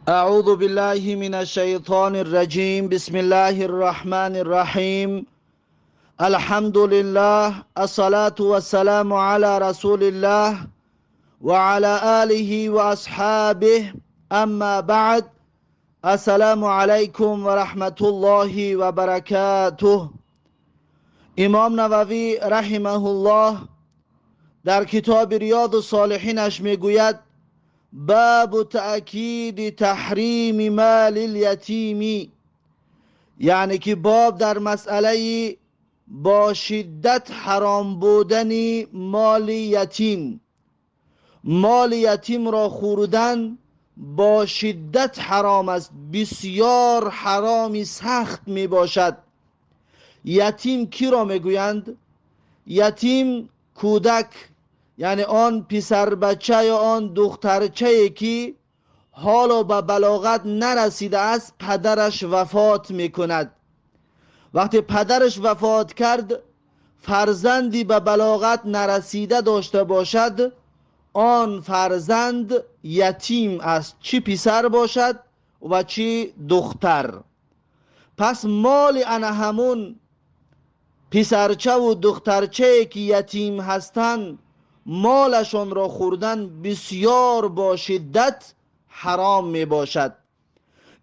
أعوذ بالله من الشيطان الرجيم. بسم الله الرحمن الرحيم. الحمد لله، الصلاة والسلام على رسول الله وعلى آله وأصحابه. أما بعد، السلام عليكم ورحمة الله وبركاته. امام نووی رحمه الله در کتاب ریاض الصالحینش میگوید: باب تأکید تحریم مال الیتیم، یعنی که باب در مسئله با شدت حرام بودن مال یتیم. مال یتیم را خوردن با شدت حرام است، بسیار حرامی سخت می باشد. یتیم کی را میگویند؟ یتیم کودک، یعنی آن پسر بچه یا آن دخترچه که حالا به بلاغت نرسیده است، پدرش وفات میکند. وقتی پدرش وفات کرد، فرزندی به بلاغت نرسیده داشته باشد، آن فرزند یتیم است، چی پسر باشد و چی دختر. پس مال انا همون پسرچه و دخترچه که یتیم هستند، مالشان را خوردن بسیار با شدت حرام می باشد.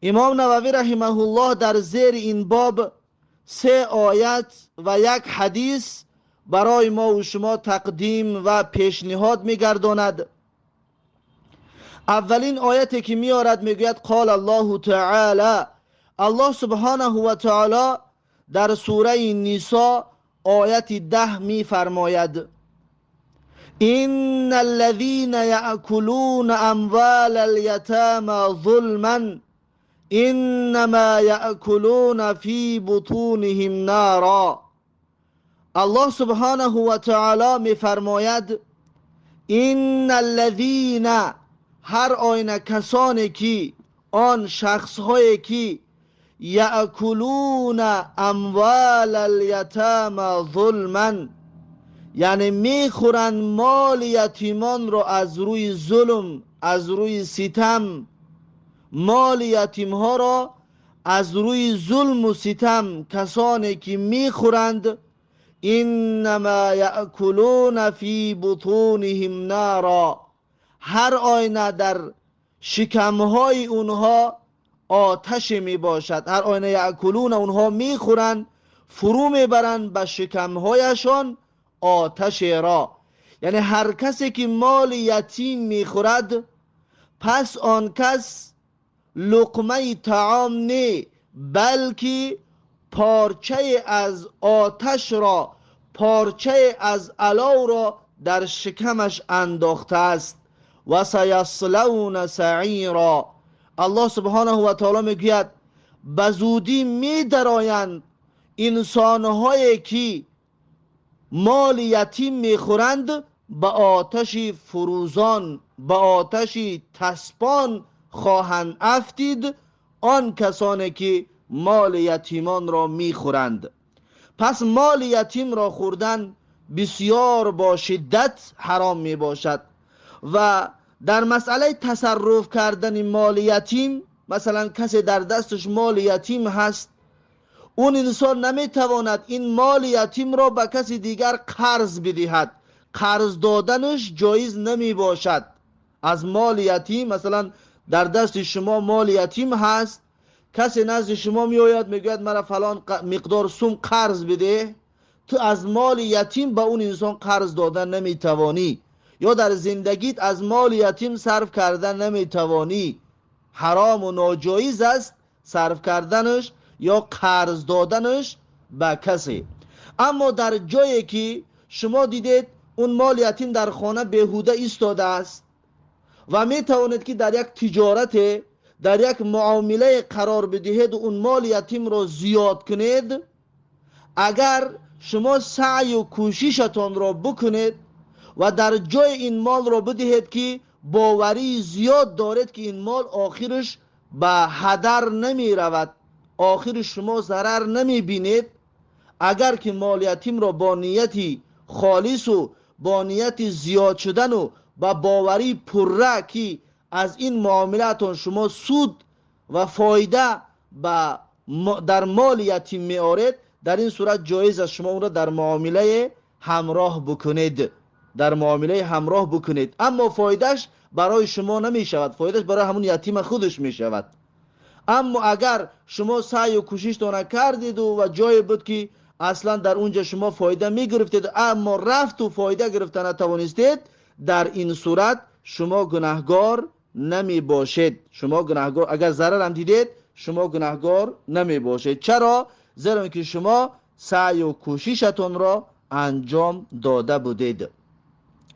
امام نووی رحمه الله در زیر این باب سه آیت و یک حدیث برای ما و شما تقدیم و پیشنهاد می گرداند. اولین آیتی که میارد میگوید: قال الله تعالی، الله سبحانه و تعالی در سوره نساء آیت 10 می فرماید: إن الذين يأكلون أموال اليتامى ظلما إنما يأكلون في بطونهم نارا. الله سبحانه و تعالی می فرماید: إن الذين، هر آینه کسانی که، آن شخص هایی که، یأکلون اموال الیتامى ظلما، یعنی میخورند مال یتیمان را از روی ظلم، از روی ستم، مال یتیم ها را از روی ظلم و ستم کسانی که میخورند، انما یأکلون فی بطونهم نارا، هر آینه در شکمهای اونها آتش می باشد. هر آینه یأکلون، اونها میخورند، فرو میبرند به شکمهایشان آتش را. یعنی هر کسی که مال یتیم میخورد، پس آن کس لقمه طعام نه، بلکه پارچه از آتش را، پارچه از الاو را در شکمش انداخته است. و سیصلون سعیرا. الله سبحانه و تعالی میگوید به زودی میدرآیند انسانهایی که مال یتیم میخورند به آتش فروزان، به آتش تسپان خواهند افتید، آن کسانی که مال یتیمان را میخورند. پس مال یتیم را خوردن بسیار با شدت حرام میباشد. و در مسئله تصرف کردن مال یتیم، مثلا کسی در دستش مال یتیم هست، اون انسان نمیتواند این مال یتیم را به کسی دیگر قرض بدهد، قرض دادنش جایز نمی باشد. از مال یتیم، مثلا در دست شما مال یتیم هست، کسی نزد شما می آید، میگوید مرا فلان مقدار سوم قرض بده، تو از مال یتیم به اون انسان قرض دادن نمیتوانی، یا در زندگیت از مال یتیم صرف کردن نمیتوانی. حرام و ناجایز است صرف کردنش یا قرض دادنش به کسی. اما در جایی که شما دیدید اون مال یتیم در خانه بیهوده ایستاده است و می توانید که در یک تجارت، در یک معامله قرار بدهید و اون مال یتیم را زیاد کنید، اگر شما سعی و کوششتان را بکنید و در جای این مال را بدهید که باوری زیاد دارید که این مال آخرش به هدر نمی رود، آخر شما ضرر نمی بینید، اگر که مال یتیم را با نیتی خالص و با نیت زیاد شدن و با باوری پره که از این معاملتون شما سود و فایده با در مال یتیم میآرید، در این صورت جایز است شما اون را در معامله همراه بکنید، در معامله همراه بکنید، اما فایدهش برای شما نمی شود، فایدهش برای همون یتیم خودش می شود. اما اگر شما سعی و کوششتان کردید و جایی بود که اصلا در اونجا شما فایده می گرفتید، اما رفت و فایده گرفته نتوانستید، در این صورت شما گناهگار نمی باشید. شما گناهگار، اگر ضرر هم دیدید شما گناهگار نمی باشید. چرا؟ زیرا که شما سعی و کوششتون را انجام داده بودید.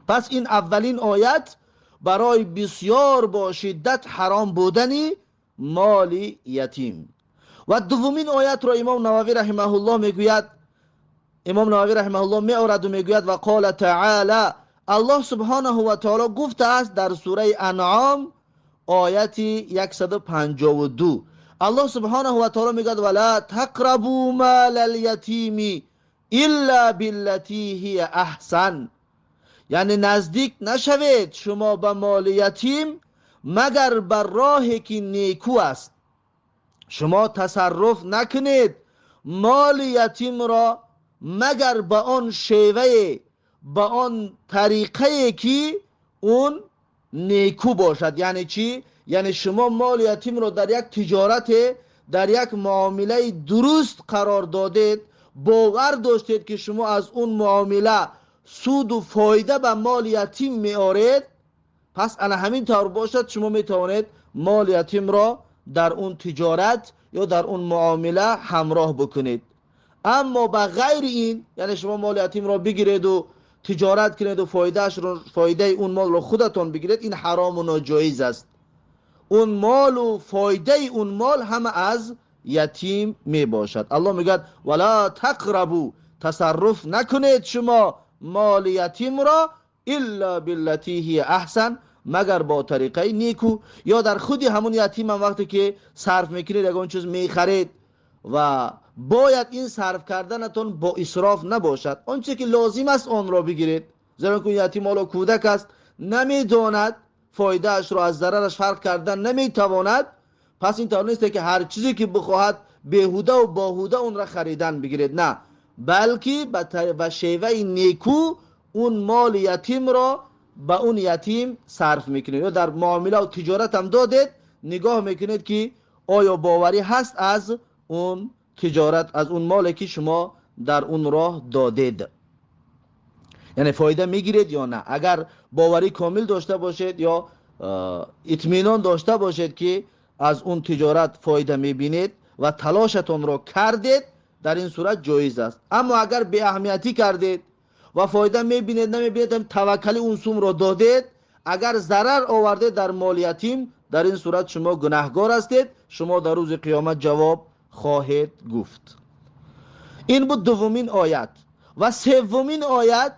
پس این اولین آیت برای بسیار با شدت حرام بودن مال یتیم. و دومین آیت را امام نووی رحمه الله میگوید، امام نووی رحمه الله میآورد و میگوید و قال تعالی، الله سبحانه و تعالی گفته است در سوره انعام آیت 152، الله سبحانه و تعالی میگوید ولا تقربوا مال الیتیم الا بالتي هي احسن، یعنی نزدیک نشوید شما به مال یتیم مگر بر راهی که نیکو است. شما تصرف نکنید مال یتیم را مگر به آن شیوه، به آن طریقه که اون نیکو باشد. یعنی چی؟ یعنی شما مال یتیم را در یک تجارت، در یک معامله درست قرار دادید، باور داشتید که شما از اون معامله سود و فایده به مال یتیم میآرید، پس علی همین طور باشد شما میتوانید مال یتیم را در اون تجارت یا در اون معامله همراه بکنید. اما به غیر این، یعنی شما مال یتیم را بگیرید و تجارت کنید و فایده اون مال را خودتان بگیرید، این حرام و ناجایز است. اون مال و فایده اون مال همه از یتیم می باشد. الله میگه ولا تقربوا، تصرف نکنید شما مال یتیم را الا بالتي هي احسن، مگر با طریقه نیکو. یا در خودی همون یتیم هم وقتی که صرف میکنید اگر اون چیز میخرید و باید این صرف کردنتون با اسراف نباشد، آنچه که لازم است آن را بگیرید، زیرا که یتیم حالا کودک است، نمیداند فایده اش را از ضررش فرق کردن نمیتواند، پس این طور نیست که هر چیزی که بخواهد بیهوده و باهوده اون را خریدن بگیرید، نه، بلکه به شیوه نیکو اون مال یتیم را به اون یتیم صرف میکنید. یا در معامله و تجارت هم دادید، نگاه میکنید که آیا باوری هست از اون تجارت، از اون مالی که شما در اون راه دادید، یعنی فایده میگیرید یا نه. اگر باوری کامل داشته باشید یا اطمینان داشته باشید که از اون تجارت فایده میبینید و تلاشتون را کردید، در این صورت جایز است. اما اگر بی اهمیتی کردید و فایده میبینید نمیبینید، توکلی اون سوم را دادید، اگر ضرر آورده در مال یتیم، در این صورت شما گناهگار هستید، شما در روز قیامت جواب خواهید گفت. این بود دومین آیت. و سومین آیت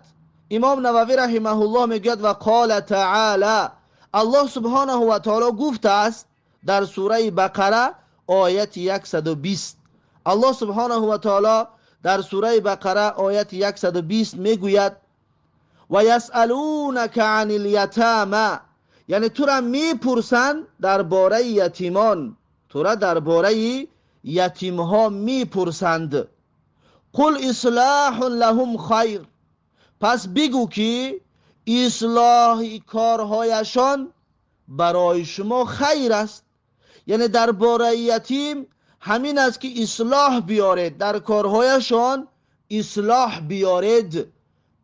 امام نووی رحمه الله میگوید و قال تعالی، الله سبحانه و تعالی گفته است در سوره بقره آیت 120، الله سبحانه و تعالی در سوره بقره آیت 120 میگوید و یسألونک عن الیتاما، یعنی تو را میپرسند درباره یتیمان، تو را درباره یتیمها میپرسند. قل اصلاح لهم خیر، پس بگو که اصلاح کارهایشان برای شما خیر است. یعنی درباره یتیم همین است که اصلاح بیارید، در کارهایشان اصلاح بیارید،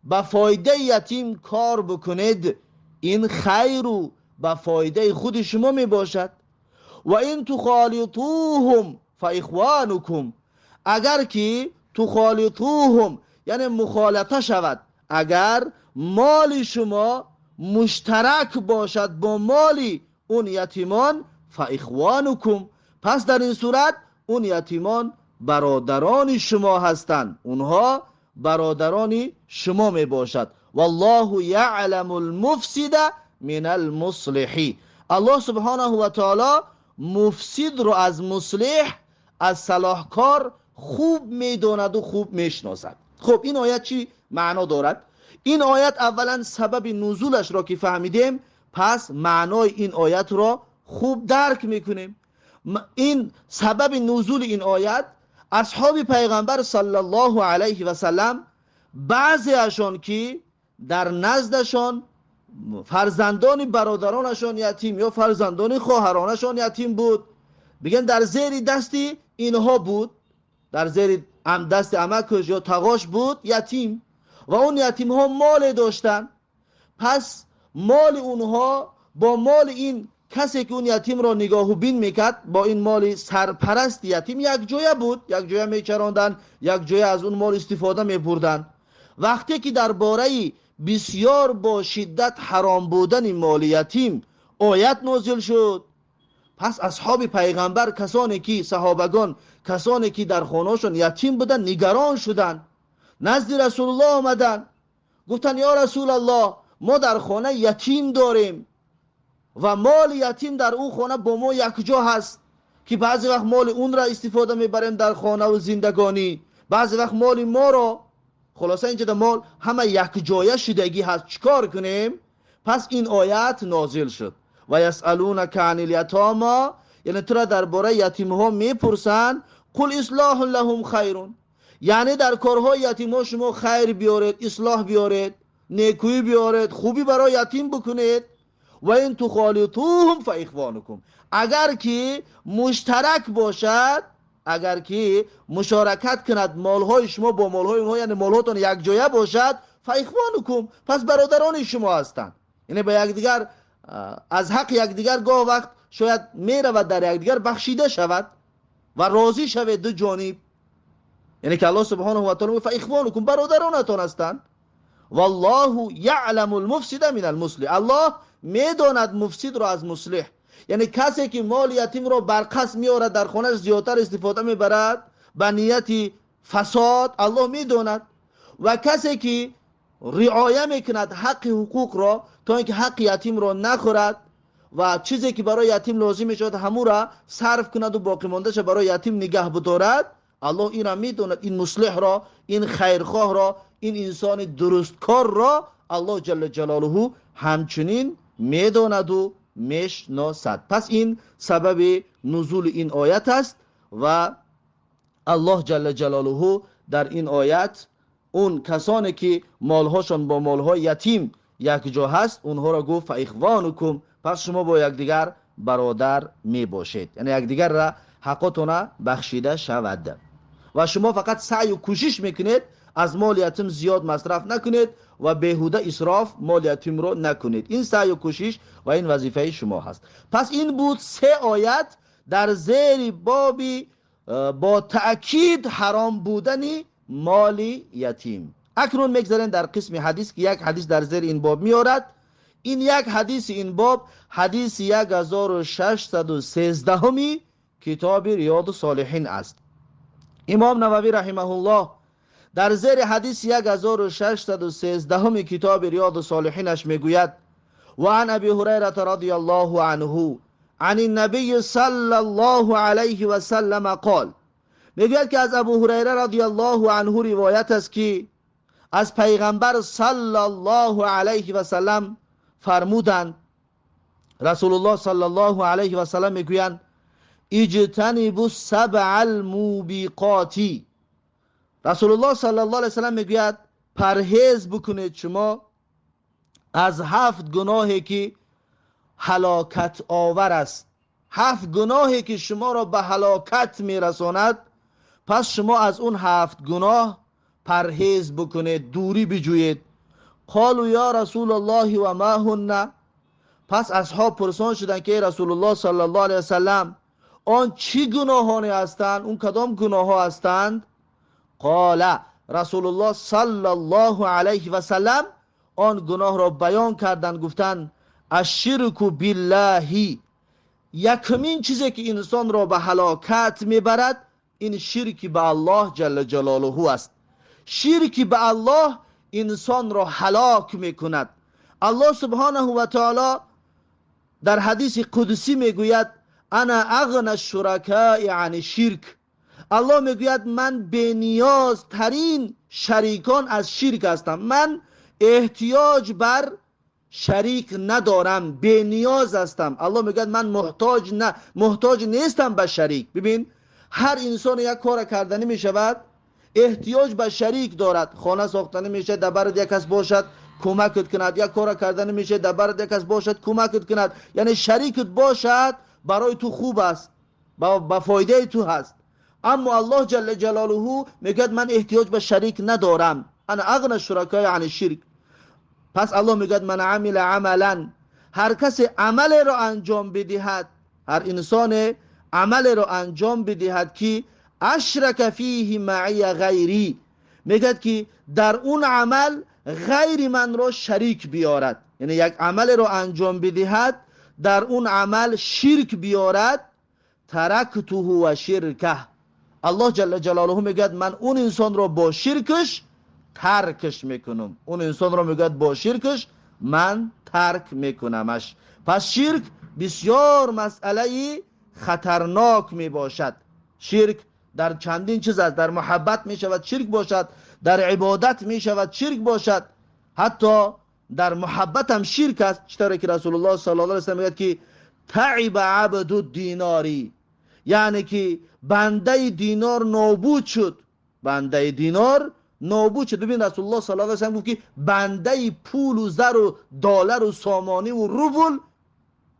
به فایده یتیم کار بکنید، این خیر و به فایده خود شما می باشد. و این تخالطوهم فاخوانکم، اگر که تخالطوهم یعنی مخالطه شود، اگر مال شما مشترک باشد با مال اون یتیمان، فاخوانکم، پس در این صورت اون یتیمان برادران شما هستند، اونها برادران شما می باشد. والله یعلم المفسد من المصلح، الله سبحانه و تعالی مفسد رو از مصلح، از صلاحکار خوب میداند و خوب میشناسد. خب این آیت چی معنا دارد؟ این آیت اولا سبب نزولش را که فهمیدیم، Пас маънои ин оятро хуб дарк мекунем. Ин сабаби нузули ин оят, асҳоби пайғамбар саллаллоҳу алайҳи васаллам баъзеашон, ки дар наздашон фарзандони бародаронашон ятим ё фарзандони хоҳаронашон ятим буд, бигӯянд, дар зери дасти инҳо буд, дар зери дасти амакаш ё тағош буд ятим, ва он ятимҳо моле доштанд. Пас моли онҳо бо моли ин касе, ки он ятимро нигоҳубин мекард, бо ин моли сарпарасти ятим якҷоя буд, якҷоя мечаронданд, якҷоя аз он мол истифода мебурданд. Вақте ки дар бораи бисёр бо шиддат ҳаром будани моли ятим оят нозил шуд, пас асҳоби пайғамбар, касоне ки саҳобагон, касоне ки дар хонаҳошон ятим буданд, нигарон шуданд, назди Расулуллоҳ омаданд, гуфтанд: «Ё Расулаллоҳ, мо дар хона ятим дорем ва моли ятим дар он хона бо мо якҷо ҳаст, ки баъзе вақт моли онро истифода мебарем дар хонаву зиндагонӣ, баъзе вақт моли моро. Хулоса, инҷода мол ҳама якҷоя шудагӣ ҳаст, чӣ кор кунем?» Пас ин оят нозил шуд: «Ва ясалунака анил ятома», яъне тура дар бораи ятимҳо мепурсанд. «Қул ислоҳун лаҳум хайрун», яъне дар корҳои ятимҳо шумо хайр биёред, ислоҳ биёред, некӯӣ биёред, хубӣ барои ятим бикунед. «Ва ин тухолитуҳум фа ихвонукум», агар ки муштарак бошад, агар ки мушоракат кунад молҳои шумо бо молҳои онҳо, яъне молҳотон якҷоя бошад, «фа ихвонукум», пас бародарони шумо ҳастанд. Яъне ба якдигар аз ҳаққи якдигар гоҳ вақт шояд меравад, дар якдигар бахшида шавад ва розӣ шавед ду ҷониб. Яъне ки Аллоҳ субҳонаҳу ва таъала «фа ихвонукум», бародаронатон ҳастанд. «Валлоҳу яъламу лмуфсида мин алмуслиҳ», Аллоҳ медонад муфсидро аз муслиҳ. Яъне касе ки моли ятимро бар қасд меорад, дар хонаш зиёдтар истифода мебарад ба нияти фасод, Аллоҳ медонад, ва касе ки риоя мекунад ҳаққи ҳуқуқро, то ин ки ҳаққи ятимро нахӯрад ва чизе ки барои ятим лозим мешавад, ҳамура сарф кунаду боқимондаша барои ятим нигаҳ бидорад, Аллоҳ инро медонад. Ин муслиҳро, ин хайрхоҳро, ин инсони дурусткорро Аллоҳ ҷалла ҷалолуҳу ҳамчунин медонаду мешносад. Пас ин сабаби нузули ин оят аст ва Аллоҳ ҷалла ҷалолуҳу дар ин оят он касоне ки молҳошон бо молҳои ятим якҷо ҳаст, онҳоро гуфт: «Фа ихвонукум», пас шумо бо якдигар бародар мебошед, яъне якдигарра ҳаққотона бахшида шавад ва шумо фақат саъю кӯшиш мекунед, аз моли ятим зиёд масраф накунед ва беҳуда исроф моли ятимро накунед. Ин саъю кӯшиш ва ин вазифаи шумо ҳаст. Пас ин буд се оят дар зери боби бо таъкид ҳаром будани моли ятим. Акнун мегзарем дар қисми ҳадис, ки як ҳадис дар зери ин боб меорад. Ин як ҳадиси ин боб ҳадиси 1613-уми китоби Риёду Солиҳин аст. Имом Нававӣ раҳимаҳуллоҳ дар зери ҳадиси 1613-уми китоби Риёду Солиҳинаш мегӯяд: «Ва ан Аби Ҳурайрата радияллоҳу анҳу ан набийи саллаллоҳу алайҳи васаллама қол», мегӯяд ки аз Абу Ҳурайра радияллоҳу анҳу ривоят аст, ки аз пайғамбар саллаллоҳу алайҳи васаллам фармуданд, Расулуллоҳ саллаллоҳу алайҳи васаллам мегӯянд: «Иҷтанибу сабъал мубиқоти». Расулуллоҳ саллаллоҳу алайҳи васаллам мегӯяд: парҳез бикунед шумо аз ҳафт гуноҳе ки ҳалокат овар аст, ҳафт гуноҳе ки шуморо ба ҳалокат мерасонад. Пас шумо аз он ҳафт гуноҳ парҳез бикунед, дурӣ биҷӯед. «Қолу ё Расулаллоҳи, ва ма ҳунна?» Пас асҳоб пурсон шуданд, ки эй Расулуллоҳ саллаллоҳу алайҳи васаллам, он чӣ гуноҳоне ҳастанд, он кадом гуноҳҳо ҳастанд? Қола, Расулуллоҳ саллаллоҳу алайҳи васаллам он гуноҳро баён карданд, гуфтанд: «Ашширку биллаҳи». Якумин чизе ки инсонро ба ҳалокат мебарад, ин ширки ба Аллоҳ ҷалла ҷалолуҳу аст. Ширки ба Аллоҳ инсонро ҳалок мекунад. Аллоҳ субҳонаҳу ва таоло дар ҳадиси қудсӣ мегӯяд: «Ана ағна шуракаи ани ширк». Аллоҳ мегӯяд: ман бениёзтарин шарикон аз ширк ҳастам, ман эҳтиёҷ бар Шарик надорам, бениёз ҳастам. Аллоҳ мегӯяд: ман муҳтоҷ на, муҳтоҷ нестам ба шарик. Бибин, ҳар инсон як кора карданӣ мешавад, эҳтиёҷ ба шарик дорад. Хона сохтанӣ мешавад, дар барат як кас бошад, кӯмакат кунад. Як кора карданӣ мешавад, дар барат як кас бошад, кӯмакат кунад. Яъне шарикат бошад, барои ту хуб аст, ба фоидаи ту ҳаст. Аммо Аллоҳ ҷалла ҷалолуҳу мегӯяд: ман эҳтиёҷ ба шарик надорам. أنا أغنى الشركاء عن الشرك. Пас Аллоҳ мегӯяд: من عمل عملا, ҳар касе амалеро анҷом бидиҳад, ҳар инсоне амалеро анҷом бидиҳад ки أشرك فيه معي غيري, мегӯяд ки дар он амал ғайри манро шарик биёрад, яъне як амалеро анҷом бидиҳад, дар он амал ширк биёрад, تركته وشركه, Аллоҳ ҷалла ҷалолуҳу мегӯяд: ман он инсонро бо ширкаш таркаш мекунам. Он инсонро, мегӯяд, бо ширкаш ман тарк мекунамаш. Пас ширк бисёр масъалаи хатарнок мебошад. Ширк дар чандин чиз аст. Дар муҳаббат мешавад ширк бошад, дар ибодат мешавад ширк бошад, ҳатто дар муҳаббат ҳам ширк аст. Чӣ тавре ки Расулуллоҳ саллаллоҳу алайҳи васаллам мегӯяд ки تعس عبد الدینار, яъне ки бандаи динор нобуд шуд, бандаи динор нобуд шуд. Бибин, Расулуллоҳ саллаллоҳу алайҳи васаллам гуфт ки бандаи пулу зару доллару сомониву рубл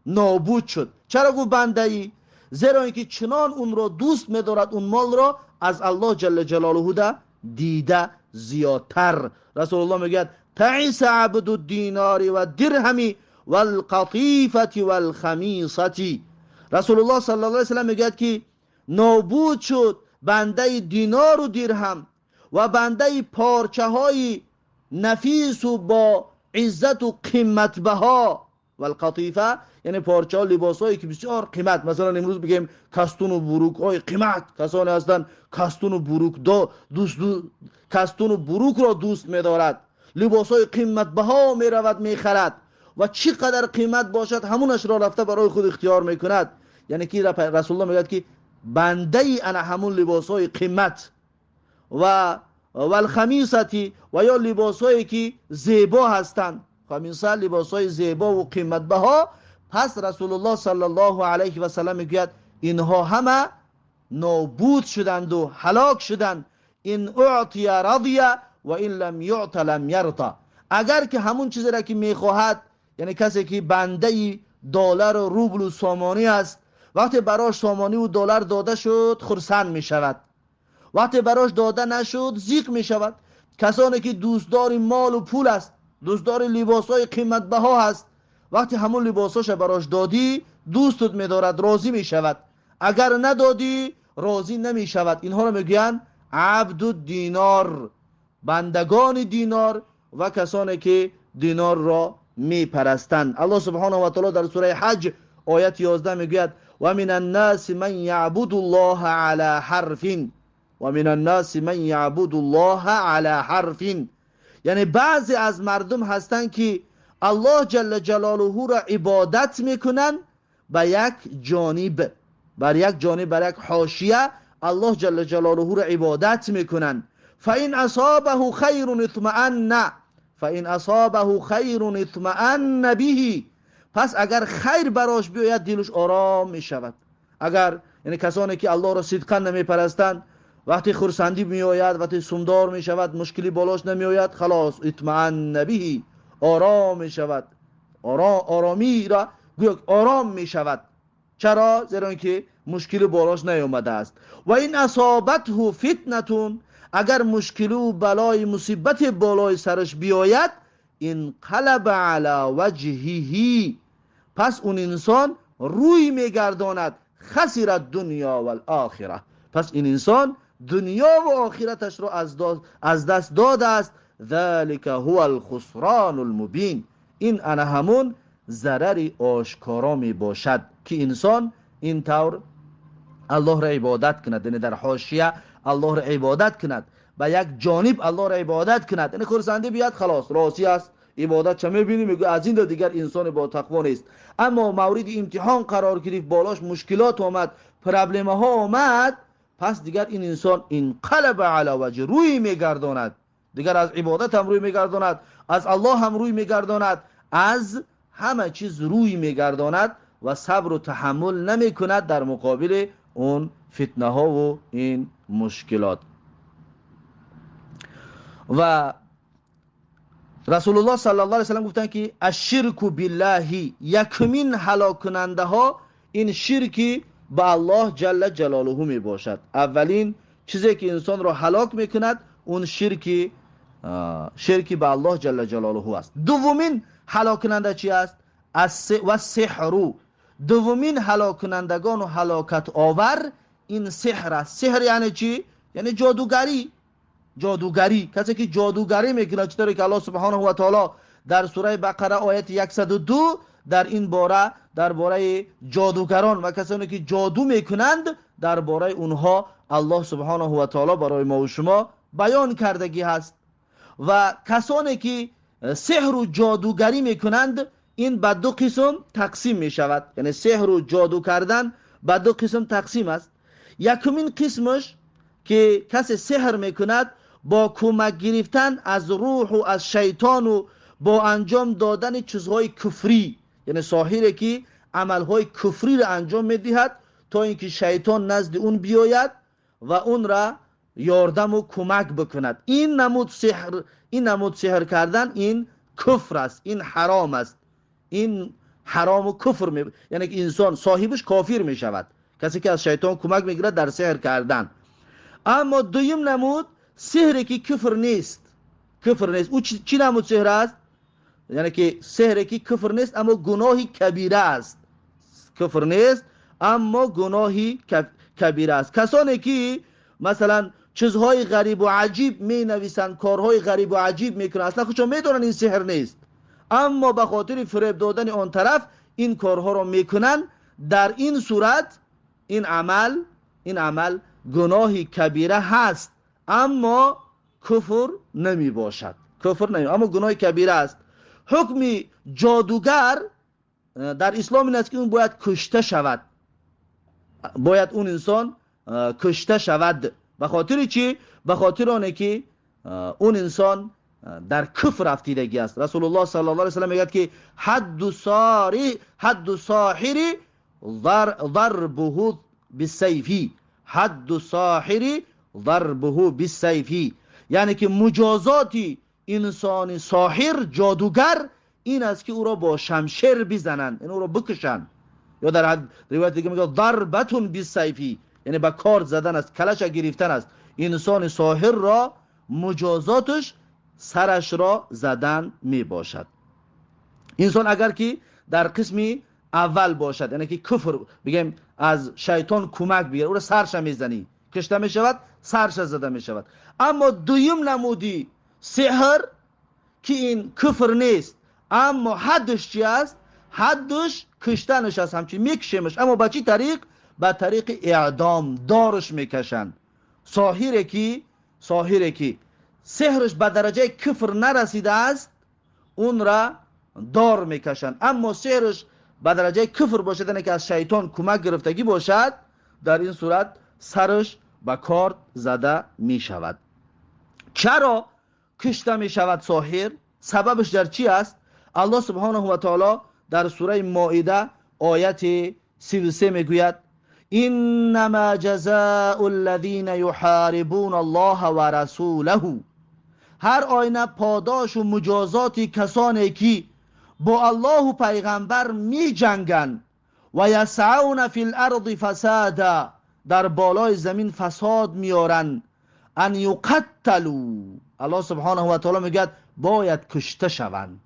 нобуд шуд. Чаро гуфт бандаи? Зеро ин ки чунон унро дӯст медорад, он молро аз Аллоҳ ҷалла ҷалолуҳу да дида зиёдтар. Расулуллоҳ мегӯяд: تعس عبد الدینار والدرهم والقطیفة والخمیصة. Расулуллоҳ саллаллоҳу алайҳи васаллам мегӯяд ки нобуд шуд бандаи динору дирҳам ва бандаи порчаҳои нафису бо иззату қиматбаҳо. والقطیفة яъне порчаҳо, либосҳое ки бисёр қимат. Масалан, имрӯз бигем, кастуну бурукҳои қимат. Касоне ҳастанд, кастуну бурук дӯст, кастуну бурукро дӯст медорад, либосҳои қиматбаҳо меравад, мехарад ва чӣ қадар қимат бошад, ҳамунашро рафта барои худ ихтиёр мекунад. Яъне ки Расулуллоҳ мегӯяд ки бандаи ана ҳамун либосҳои қимат ва والخمیصة ва ё либосҳое ки зебо ҳастанд. خمیصة, либосҳои зебову қиматбаҳо. Пас Расулуллоҳ саллаллоҳу алайҳи васаллам мегӯяд: инҳо ҳама нобуд шуданду ҳалок шуданд. إن أعطي رضي وإن لم يعط لم يرض. Агар ки ҳамун чизеро ки мехоҳад, яъне касе ки бандаи доллару рублу сомонӣ аст, вақте барош сомониву доллар дода шуд, хурсанд мешавад, вақте барош дода нашуд, зиқ мешавад. Касоне ки дӯстдори молу пул аст, дӯстдори либосҳои қиматбаҳо ҳаст, вақте ҳамун либосҳоша барош додӣ, дӯстут медорад, розӣ мешавад, агар надодӣ, розӣ намешавад. Инҳоро мегӯянд عبد الدینار, бандагони динор ва касоне ки динорро мепарастанд. Аллоҳ субҳонаҳу ва таоло дар сураи Ҳаҷ, ояти 11 мегӯяд: ومن الناس من يعبد الله على حرف, ومن الناس من يعبد الله على حرف. Яъне баъзе аз мардум ҳастанд ки Аллоҳ ҷалла ҷалолуҳуро ибодат мекунанд ба як ҷониб, бар як ҷониб, бар як ҳошия Аллоҳ ҷалла ҷалолуҳуро ибодат мекунанд. فإن أصابه خير اطمأن, فإن أصابه خير اطمأن به. Пас агар хайр барош биёяд, дилаш ором мешавад. Агар, яъне касоне ки Аллоҳро сидқан намепарастанд, вақте хурсандӣ меояд, вақте сумдор мешавад, мушкилӣ болош намеояд, халос, اطمأن به, ором мешавад, оромиро гӯё ором мешавад. Чаро? Зеро ин ки мушкилӣ болош наёмадааст. وإن أصابته فتنة, агар мушкилу балои мусибате болои сараш биёяд, انقلب على وجهه, пас он инсон рӯй мегардонад, خسر الدنيا والآخرة. Пас ин инсон дунёву охираташро аз даст додааст. ذلك هو الخسران المبين. Ин ана ҳамун зарари ошкоро мебошад ки инсон ин тавр Аллоҳро ибодат кунад, яъне дар ҳошия Аллоҳро ибодат кунад, ба як ҷониб Аллоҳро ибодат кунад. Яъне хурсандӣ биёяд, халос, розӣ аст, ибодат ча мебинӣ, мегӯ аз ин дигар инсоне бо тақво нест. Аммо мавриди имтиҳон қарор гирифт, болош мушкилот омад, проблемаҳо омад, пас дигар ин инсон انقلب على وجهه, рӯй мегардонад, дигар аз ибодат ҳам рӯй мегардонад, аз Аллоҳ ҳам рӯй мегардонад. از همه چیز روی میگرداند و صبر و تحمل نمیکند در مقابل اون فتنه ها و این مشکلات. و رسول الله صلی الله علیه و سلم گفتند که الشرک بالله، یکمین هلاک کننده ها این شرکی به الله جل جلاله می باشد. اولین چیزی که انسان را هلاک میکند اون شرکی به الله جل جلاله است. دومین هلاک کننده چی است؟ و سحر. دومین هلاک کنندگان و هلاکت آور این سحر است. سحر یعنی چی؟ یعنی جادوگری. جادوگری، کسی که جادوگری میکنه، چطوری که الله سبحانه و تعالی در سوره بقره آیت 102 در این باره، درباره جادوگران و کسانی که جادو میکنند، درباره اونها الله سبحانه و تعالی برای ما و شما بیان کردگی هست. و کسانی که سحر و جادوگری میکنند این به دو قسم تقسیم میشود، یعنی سحر و جادو کردن به دو قسم تقسیم است. یکمین قسمش که کسی سحر میکند با کمک گرفتن از روح و از شیطان و با انجام دادن چیزهای کفری، یعنی ساحری که عملهای کفری را انجام میدهد تا اینکه شیطان نزد اون بیاید و اون را یاردم و کمک بکند. این نمود سحر، این نمود سحر کردن این کفر است، این حرام است، این حرام و کفر یعنی که انسان صاحبش کافر می شود، کسی که از شیطان کمک میگیرد در سحر کردن. اما دویم نمود سحری که کفر نیست، کفر نیست. او چی نمود سحر است؟ یعنی که سحری که کفر نیست اما گناهی کبیره است. کفر نیست اما گناهی کبیره است. کسانی که مثلا چیزهای غریب و عجیب می نویسند، کارهای غریب و عجیب میکنند، اصلا خودشون میدونن این سحر نیست، اما به خاطر فریب دادن آن طرف این کارها رو میکنن. در این صورت این عمل گناهی کبیره هست اما کفر نمی باشد، کفر نمی، اما گناه کبیره است. حکم جادوگر در اسلام این است که اون باید کشته شود، باید اون انسان کشته شود. به خاطر چی؟ به خاطر آنه که اون انسان در کفر افتیدگی است. رسول الله صلی الله علیه و سلم میگه که حد ساحر ضربه بالسیف، حد ساحر ضربه بالسیف، یعنی که مجازات انسان ساحر جادوگر این است که او را با شمشیر بزنند، یعنی او را بکشند. یا در روایت دیگه میگه ضربتون بالسیف، یعنی با کار زدن است، کلش گرفتن است. انسان ساحر را مجازاتش سرش را زدن می باشد. انسان اگر که در قسم اول باشد، یعنی که کفر بگیم از شیطان کمک بگیره، او را سرش میزنی کشته می شود، سرش زده می شود. اما دویم نمودی سحر که این کفر نیست اما حدش چی است؟ حدش کشتنش است، همچین میکشیمش، اما با چی طریق؟ با طریق اعدام، دارش میکشند. ساحری که سحرش به درجه کفر نرسیده است اون را دار میکشند، اما سحرش به درجه کفر باشد، یعنی که از شیطان کمک گرفتگی باشد، در این صورت سرش به کارد زده میشود. چرا کشته میشود ساحر؟ سببش در چی است؟ الله سبحانه و تعالی در سوره مائده آیت 33 میگوید انما جزاء الذین یحاربون الله ورسوله، هر آینه پاداش و مجازات کسانی که با الله و پیغمبر می جنگند و یسعون فی الارض فسادا، در بالای زمین فساد میارن، ان یقتلوا، الله سبحانه و تعالی میگه باید کشته شوند.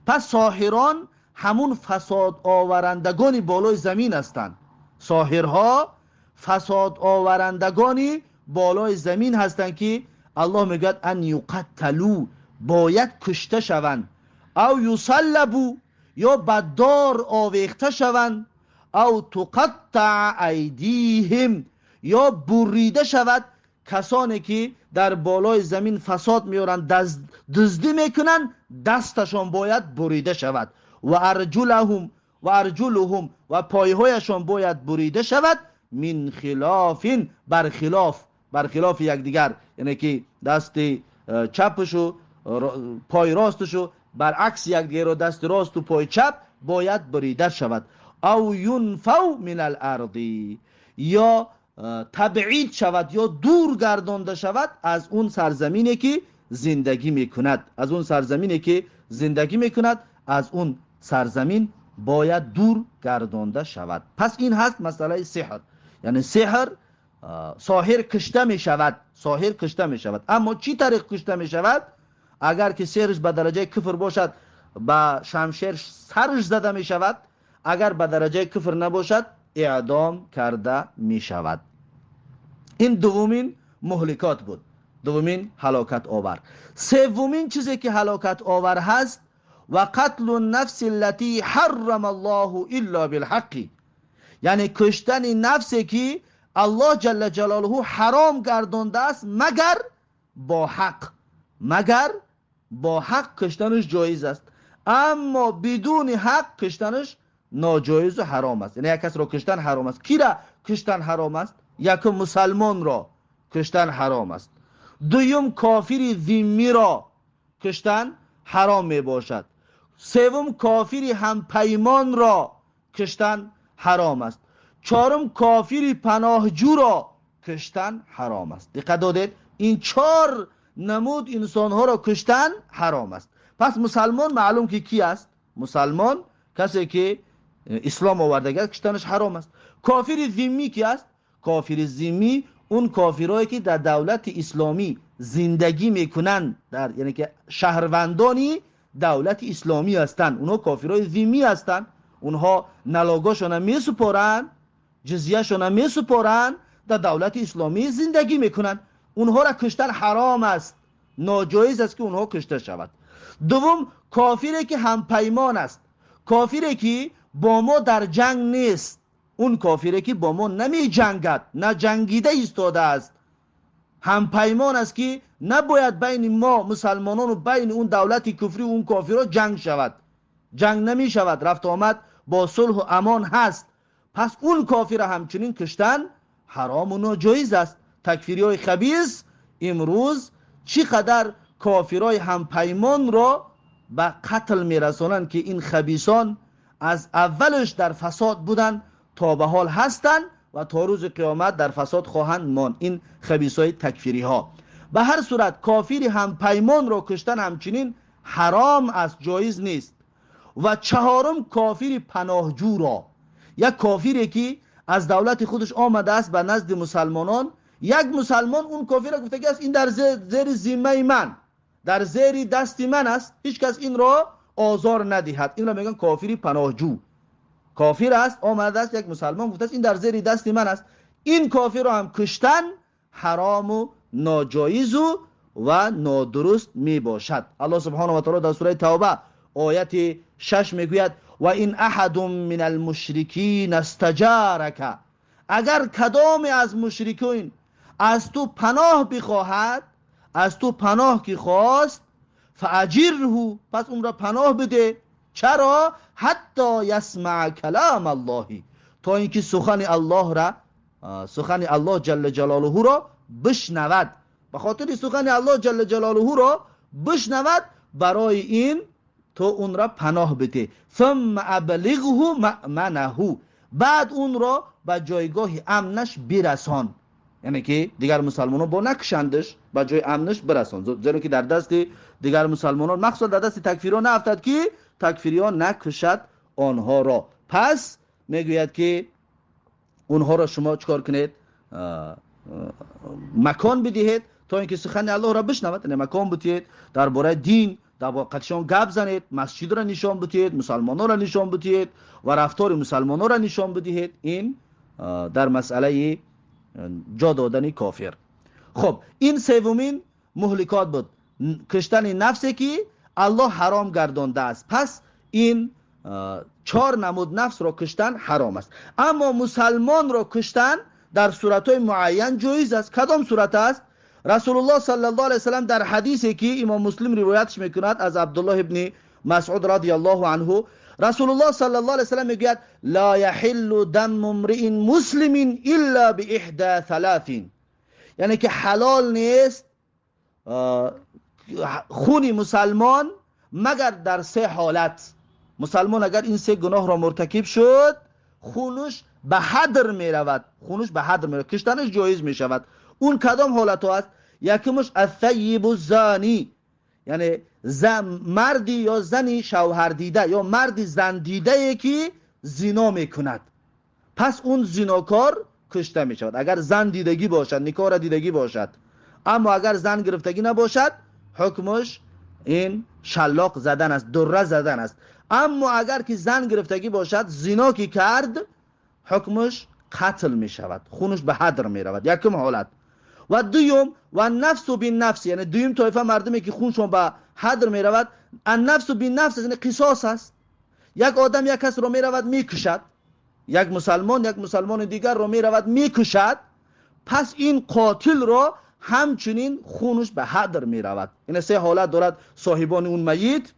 پس ساحران همون فساد آورندگان بالای زمین هستند. ساحرها فساد آورندگانی بالای زمین هستند که الله میگه ان یقتلوا، باید کشته شوند، او یصلبوا، یا به دار آویخته شوند، او تقطع ایدیهم، یا بریده شود. کسانی که در بالای زمین فساد میارند، دزدی میکنند، دستشان باید بریده شود، و ارجلهم و پایهایشان باید بریده شود، من خلاف، برخلاف یکدیگر، یعنی که دست چپش و پای راستش برعکس یکدیگر را دست راست و پای چپ باید بریده شود. او ینفو من الارض، یا تبعید شود یا دور گردانده شود از اون سرزمینی که زندگی میکند، از اون سرزمینی که زندگی میکند، از اون سرزمین باید دور گردانده شود. پس این هست مسئله سحر. یعنی سحر، ساحر کشته می شود، ساحر کشته می شود. اما چی طریق کشته می شود؟ اگر که سحرش به درجه کفر باشد با شمشیر سرش زده می شود، اگر به درجه کفر نباشد اعدام کرده می شود. این دومین مهلکات بود، دومین هلاکت آور. سومین چیزی که هلاکت آور هست، و قتل النفس التي حرم الله الا بالحق، یعنی کشتن نفسی که الله جل جلاله حرام گردانده است مگر با حق، مگر با حق کشتنش جایز است، اما بدون حق کشتنش ناجایز و حرام است. یعنی یک کس را کشتن حرام است. کی را کشتن حرام است؟ یک مسلمان را کشتن حرام است. دوم کافر ذمی را کشتن حرام می باشد. سوم کافر هم پیمان را کشتن حرام است. چهارم کافر پناهجو را کشتن حرام است. دقت دادید؟ این چهار نمود انسانها را کشتن حرام است. پس مسلمان معلوم که کی است؟ مسلمان کسی که اسلام آورده است کشتنش حرام است. کافر ذمی کی است؟ کافر ذمی اون کافرایی که در دولت اسلامی زندگی میکنند، در یعنی که شهروندانی دولت اسلامی هستند، اونها کافرای ذمی هستند. اونها نلاگاشون میسپارند، جزیه‌شون میسپارند، در دولت اسلامی زندگی میکنند. اونها را کشتن حرام است، ناجایز است که اونها کشته شود. دوم کافری که هم پیمان است، کافری که با ما در جنگ نیست، اون کافری که با ما نمی جنگد، نه جنگیده ایستاده است، هم پیمان است که نباید بین ما مسلمانان و بین اون دولت کفری و اون کافرها جنگ شود، جنگ نمی شود، رفت آمد با صلح و امان هست. پس اون کافر همچنین کشتن حرام و ناجایز است. تکفیری های خبیث امروز چقدر کافرهای هم پیمان را به قتل میرسانند که این خبیثان از اولش در فساد بودند تا به حال هستند و تا روز قیامت در فساد خواهند ماند، این خبیثای تکفیری ها. به هر صورت کافر هم پیمان را کشتن همچنین حرام است، جایز نیست. و چهارم کافر پناهجو را، یک کافری که از دولت خودش آمده است به نزد مسلمانان، یک مسلمان اون کافر را گفته که است این در زیر ذمه من، در زیر دست من است، هیچ کس این را آزار ندهد. این را میگن کافری پناهجو. کافر است، آمده است، یک مسلمان گفته است این در زیر دست من است، این کافر را هم کشتن حرام و ناجایز و نادرست می باشد. الله سبحانه و تعالی در سوره توبه آیت 6 میگوید و این احد من المشرکین استجارک، اگر کدام از مشرکین از تو پناه بخواهد، از تو پناه که خواست، فاجره، پس اون را پناه بده. چرا؟ حتی یسمع کلام الله، تا اینکه سخن الله را، سخن الله جل جلاله را بشنود. به خاطر سخن الله جل جلاله را بشنود، برای این تو اون را پناه بده. ثم ابلغه مأمنه، بعد اون را به جایگاه امنش برسان، یعنی که دیگر مسلمانان با نکشندش، به جای امنش برسان، زیرا که در دست دیگر مسلمانان، مخصوصا در دست تکفیران نافتد که تکفیریان نکشد آنها را. پس میگوید که اونها را شما چکار کنید؟ مکان بدهید تا اینکه سخن الله را بشنود، یعنی مکان بدهید، درباره دین در قدشان گپ زنید، مسجد را نشان بدهید، مسلمانان را نشان بدهید و رفتار مسلمانان را نشان بدهید. این در مسئله جا دادن کافر. خب این سومین مهلکات بود، کشتن نفسی که الله حرام گردانده است. پس این چهار نمود نفس را کشتن حرام است. اما مسلمان را کشتن در صورت‌های معین جایز است. کدام صورت است؟ رسول الله صلی الله علیه وسلم در حدیثی که امام مسلم روایتش میکند از عبدالله ابن مسعود رضی الله عنه، رسول الله صلی الله علیه وسلم میگوید لا یحل دم امرئ مسلم الا باحدى ثلاث، یعنی که حلال نیست خون مسلمان مگر در سه حالت. مسلمان اگر این سه گناه را مرتکب شد خونش به هدر می رود، خونش به هدر می رود، کشتنش جایز می شود. اون کدام حالت ها است؟ یکمش الثیب الزانی، یعنی مردی یا زنی شوهر دیده یا مردی زن دیده که زنا می کند، پس اون زناکار کشته می شود اگر زن دیدگی باشد، نکاح را دیدگی باشد. اما اگر زن گرفتگی نباشد حکمش این شلاق زدن است، دره زدن است. اما اگر که زن گرفتگی باشد، زنا که کرد، حکمش قتل می شود، خونش به هدر می رود. یکم حالت. و دوم و نفس بالنفس، یعنی دوم طایفه مردمی که خونشون به هدر می رود، النفس بالنفس یعنی قصاص است. یک آدم یک کس رو می رود می کشد، یک مسلمان یک مسلمان دیگر رو می رود می کشد، پس این قاتل را همچنین خونش به هدر می رود. این سه حالت دارد. صاحبان اون میت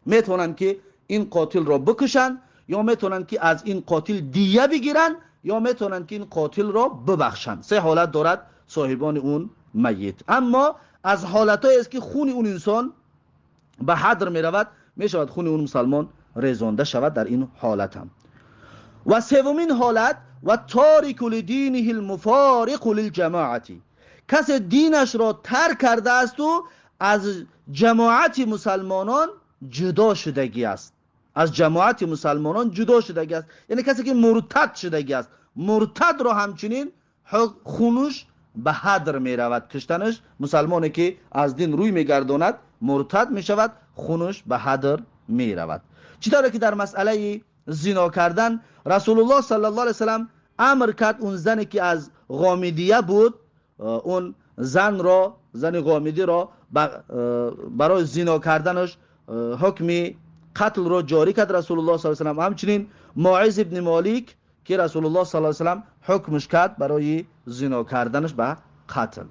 میتونن که این قاتل را بکشند، یا میتونن که از این قاتل دیه بگیرن، یا میتونن که این قاتل را ببخشند. سه حالت دارد صاحبان اون میت. اما از حالتهایی است که خون اون انسان به هدر می رود، می شود خون اون مسلمان ریزانده شود در این حالت هم. و سومین حالت و تارک لدینه المفارق للجماعت، کسی دینش را ترک کرده است و از جماعت مسلمانان جدا شدگی است، از جماعت مسلمانان جدا شدگی است، یعنی کسی که مرتد شدگی است. مرتد را همچنین خونش به هدر می رود، کشتنش. مسلمانی که از دین روی می گرداند مرتد می شود، خونش به هدر می رود. چطوره که در مسئله زنا کردن رسول الله صلی الله علیه وسلم امر کرد اون زنی که از غامدیه بود، اون زن را، زن غامدی را برای زنا کردنش حکم قتل را جاری کرد رسول الله صلی الله علیه وسلم. همچنین ماعز ابن مالک که رسول الله صلی الله علیه وسلم حکمش کرد برای زنا کردنش به قتل،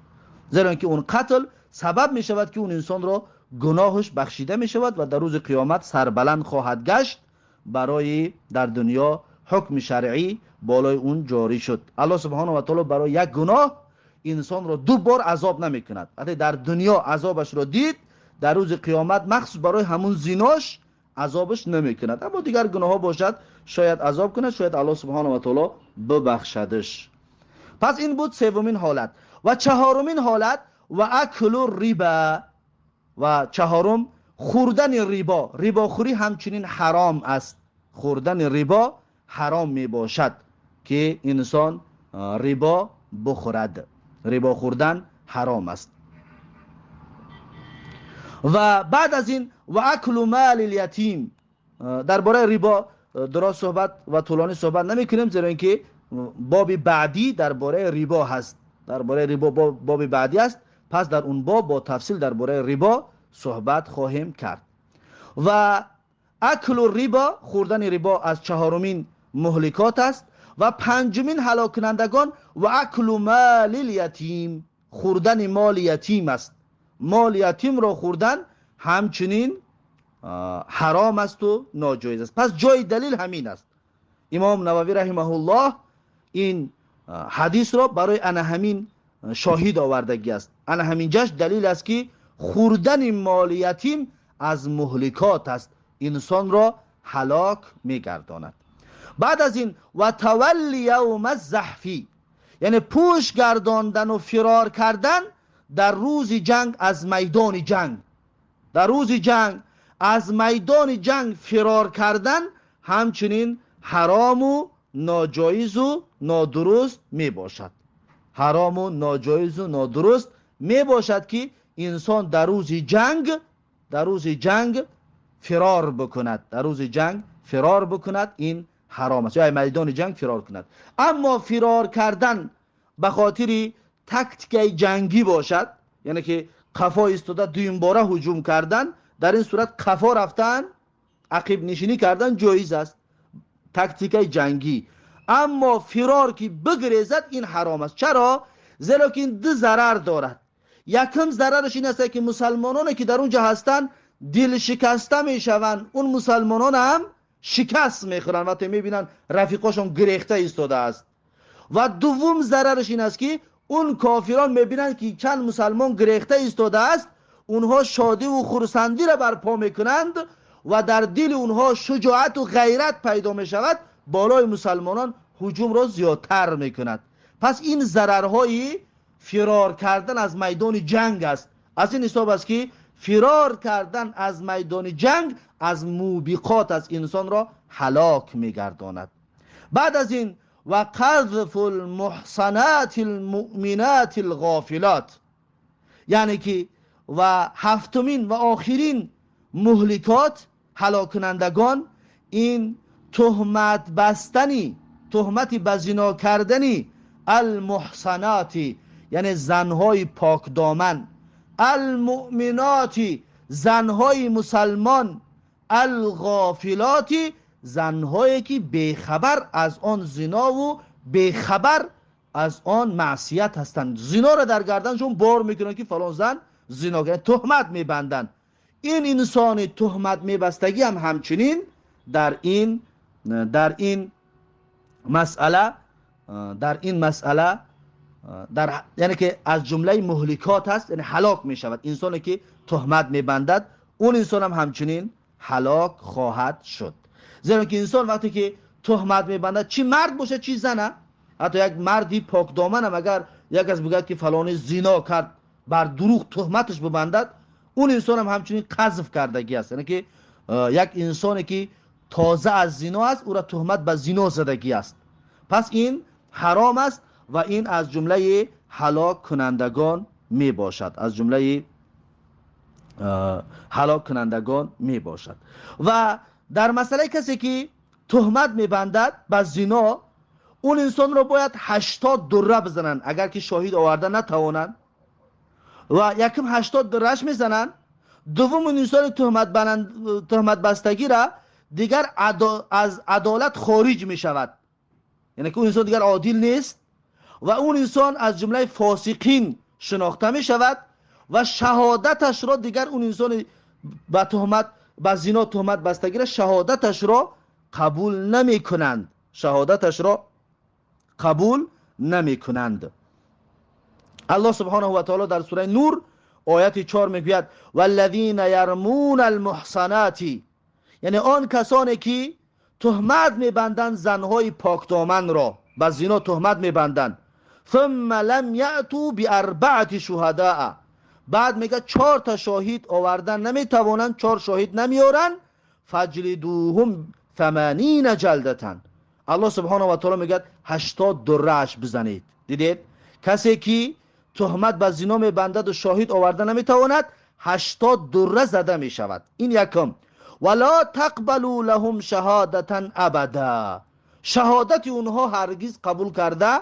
زیرا که اون قتل سبب می شود که اون انسان را گناهش بخشیده می شود و در روز قیامت سربلند خواهد گشت. برای در دنیا حکم شرعی بالای اون جاری شد. الله سبحانه و تعالی برای یک گناه انسان را دو بار عذاب نمی کند. وقتی در دنیا عذابش را دید، در روز قیامت مخصوص برای همون زیناش عذابش نمی کند. اما دیگر گناه ها باشد شاید عذاب کند، شاید الله سبحانه و تعالی ببخشدش. پس این بود سومین حالت. و چهارمین حالت و اکل الربا، و چهارم خوردن ربا. رباخوری همچنین حرام است. خوردن ربا حرام می باشد که انسان ربا بخورد. ربا خوردن حرام است. و بعد از این و اکل مال الیتیم. درباره ربا دراز صحبت و طولانی صحبت نمی کنیم، زیرا اینکه باب بعدی درباره ربا هست، درباره ربا باب بعدی است. پس در اون باب با تفصیل درباره ربا صحبت خواهیم کرد. و اکل الربا، خوردن ربا از چهارمین مهلکات است. و پنجمین هلاک کنندگان و اکل مال الیتیم، خوردن مال یتیم است. مال یتیم را خوردن همچنین حرام است و ناجایز است. پس جای دلیل همین است. امام نووی رحمه الله این حدیث را برای انا همین شاهد آوردگی است. انا همین جاش دلیل است که خوردن مال یتیم از مهلکات است، انسان را هلاک میگرداند. بعد از این و تولی یوم الزحف، یعنی پوش گرداندن و فرار کردن در روز جنگ از میدان جنگ. در روز جنگ از میدان جنگ فرار کردن همچنین حرام و ناجایز و نادرست می باشد. حرام و ناجایز و نادرست می باشد که انسان در روز جنگ، در روز جنگ فرار بکند، در روز جنگ فرار بکند، این حرام است، یا میدان جنگ فرار کند. اما فرار کردن به خاطر تکتیک جنگی باشد، یعنی که قفا ایستاده دویم باره هجوم کردن، در این صورت قفا رفتن، عقب نشینی کردن جایز است، تکتیک جنگی. اما فرار که بگریزد این حرام است. چرا؟ زیرا که این دو ضرر دارد. یکم ضررش این است که مسلمانانی که در اونجا هستند دل شکسته میشوند، اون مسلمانان هم شکست میخورن وقتی میبینن رفیقاشون گریخته ایستاده است. و دوم ضررش این است که اون کافران میبینن که چند مسلمان گریخته ایستاده است، онҳо шодӣ ва хурсандиро барпо мекунанд ва дар дили онҳо шуҷоат ва ғайрат пайдо мешавад, болои мусалмонон ҳуҷумро зиёдтар мекунад. Пас ин зарарҳои фирор кардан аз майдони ҷанг аст. Аз ин ҳисоб аст, ки фирор кардан аз майдони ҷанг аз мубиқот аст, инсонро ҳалок мегардонад. Баъд аз ин ва қазфу лмуҳсанати лмуъминати лғофилот, яъне ки ва ҳафтумин ва охирин муҳликот, ҳалоккунандагон, ин туҳмат бастани, туҳмати ба зино кардани алмуҳсанати, яъне занҳои покдоман, алмуъминоти, занҳои мусалмон, алғофилоти, занҳое ки бехабар аз он зинову бехабар аз он маъсият ҳастанд. Зиноро дар гарданшон бор мекунанд, ки фалон зан зино кард, туҳмат мебанданд. Ин инсони туҳмат мебастагӣ ҳам ҳамчунин дар ин масъала, дар ин масъала дар, яъне ки аз ҷумлаи муҳликот аст, яъне ҳалок мешавад. Инсоне ки туҳмат мебандад, он инсон ҳам ҳамчунин ҳалок хоҳад шуд. Зеро ки инсон вақте ки туҳмат мебандад, чӣ мард бошад, чӣ зана, ҳатто як марди покдоманам агар як кас бигӯяд, ки фалонӣ зино кард, бар дурӯғ туҳматаш бибандад, он инсонам ҳамчунин қазф кардагӣ аст. Яъне ки як инсоне ки тоза аз зино аст, ӯра туҳмат ба зино задагӣ аст. Пас ин ҳаром аст ва ин аз ҷумлаи ҳалок кунандагон мебошад, аз ҷумлаи ҳалок кунандагон мебошад. Ва дар масъалаи касе ки туҳмат мебандад ба зино, он инсонро бояд 80 дурра бизананд, агар ки шоҳид оварда натавонанд. Ва якум 80 дурраш мезананд, дуввум он инсони туҳматбастагира дигар аз адолат хориҷ мешавад, яъне ки он инсон дигар одил нест ва он инсон аз ҷумлаи фосиқин шинохта мешавад ва шаҳодаташро дигар он инсони ба туҳмат, ба зино туҳмат бастагира шаҳодаташро қабул намекунанд, шаҳодаташро қабул намекунанд. Аллоҳ субҳонаҳу ва таоло дар сураи Нур ояти 4 мегӯяд: валлазина ярмуна алмуҳсанати, яъне он касоне ки туҳмат мебанданд занҳои покдоманро, ба зино туҳмат мебанданд, ثم لم یأتوا بأربعة شهداء، بعد میگه 4 تا شاهد آوردن نمیتوانند، 4 شاهد نمیارن، فجلدوهم 80 جلدة. الله سبحانه و تعالی میگه 80 درش بزنید. دیدید کسی که تهمت به زنا میبندد و شاهد آورده نمیتواند، 80 دره زده میشود. این یکم. ولا تقبلوا لهم شهادة ابدا، شهادت اونها هرگز قبول کرده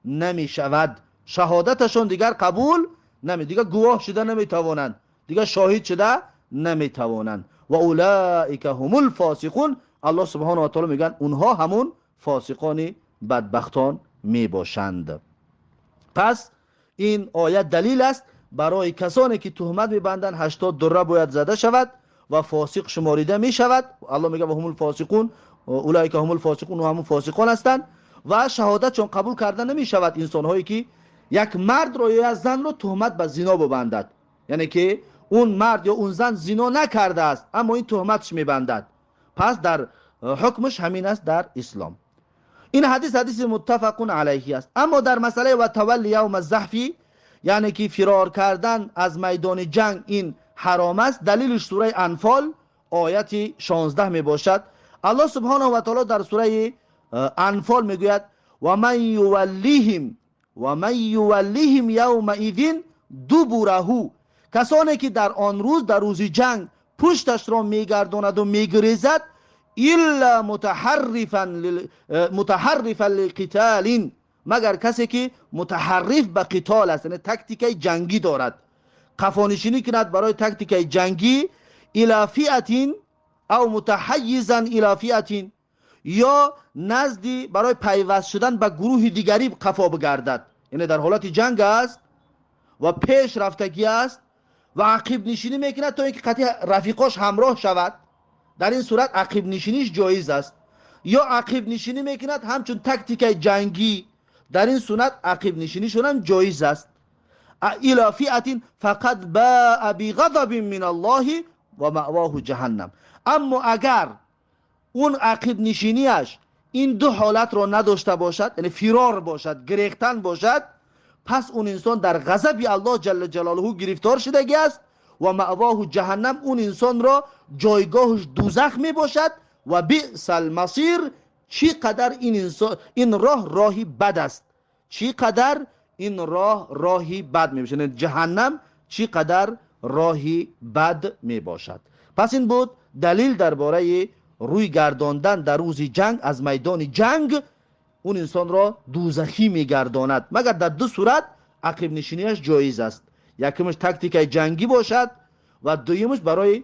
نمیشود، شهادتشون دیگر قبول نمی، دیگر گواه شده نمیتوانند، دیگر شاهد شده نمیتوانند. و اولئک هم الفاسقون. الله سبحانه و تعالی میگن اونها همون فاسقان بدبختان میباشند. پس این آیت دلیل است برای کسانی که تهمت میبندند 80 دره باید زده شود و فاسق شماریده میشود. الله میگه و هم الفاسقون، اولئک هم الفاسقون، و همون فاسقان هستند و شهادت چون قبول کرده نمی شود. انسان هایی که یک مرد رو یا زن رو تهمت به زنا ببندد، یعنی که اون مرد یا اون زن زنا نکرده است اما این تهمتش میبندد، پس در حکمش همین است در اسلام. این حدیث حدیث متفق علیه است. اما در مسئله و تولی یوم الزحف، یعنی که فرار کردن از میدان جنگ این حرام است، دلیلش سوره انفال آیت 16 می باشد. الله سبحانه و تعالی در سوره انفال میگوید و من یولیهم و من یولیهم یومئذ دبره، کسانی که در آن روز، در روز جنگ پشتش را میگرداند و میگریزد، الا متحرفا لقتال، مگر کسی که متحرف به قتال است، یعنی تکتیک جنگی دارد، قفانشینی کند برای تکتیک جنگی، الی فئة او متحیزا الی فئة، یا نزدی برای پیوست شدن به گروه دیگری قفا بگردد، یعنی در حالت جنگ است و پیش رفتگی است و عقب نشینی میکند تا اینکه قطعی رفیقاش همراه شود، در این صورت عقب نشینیش جایز است. یا عقب نشینی میکند همچون تکتیک جنگی، در این صورت عقب نشینیشون هم جایز است. إلى فئة فقد باء بغضب من الله و مأواه جهنم. اما اگر اون عقب نشینیش این دو حالت را نداشته باشد، یعنی فرار باشد، گریختن باشد، پس اون انسان در غضب الله جل جلاله گرفتار شدگی است و مأواه جهنم، اون انسان را جایگاهش دوزخ می باشد و بئس المصیر. چی قدر این انسان، این راه راهی بد است، چی قدر این راه راهی بد می باشد، یعنی جهنم چی قدر راهی بد می باشد. پس این بود دلیل درباره روی گرداندن در روز جنگ از میدان جنگ، اون انسان را دوزخی میگرداند، مگر در دو صورت عقب نشینیش جایز است: یکمش تاکتیک جنگی باشد و دویمش برای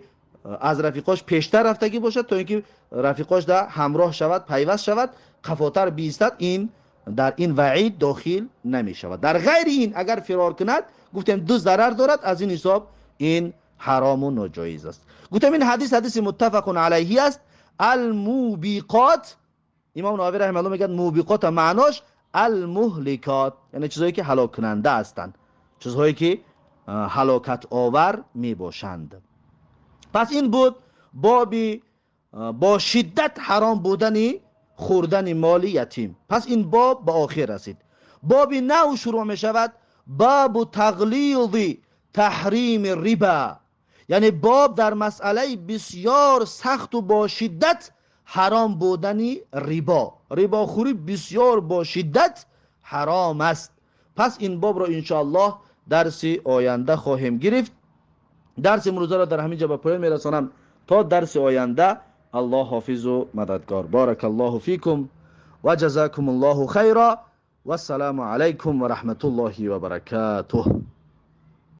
از رفیقاش پیشتر رفتگی باشد تا اینکه رفیقاش در همراه شود، پیوست شود، قفاتر بیستد. این در این وعید داخل نمی شود. در غیر این اگر فرار کند، گفتیم دو ضرر دارد، از این حساب این حرام و ناجایز است. گفتیم این حدیث حدیث متفق علیه است. الموبقات، امام نووی رحمه الله میگه موبقات معناش المهلکات، یعنی چیزهایی که هلاک کننده هستند، چیزهایی که هلاکت آور می باشند. پس این بود بابی با شدت حرام بودن خوردن مال یتیم. پس این باب به آخر رسید. باب نو شروع می شود، باب تغلیظ تحریم ربا، یعنی باب در مسئله بسیار سخت و با شدت حرام بودن ربا. رباخوری بسیار با شدت حرام است. پس این باب را انشاءالله درس آینده خواهیم گرفت. درس امروزه را در همین جا به پایان میرسانم. تا درس آینده الله حافظ و مددگار. بارک الله فیکم و جزاکم الله خیرا و السلام علیکم و رحمت الله و برکاته.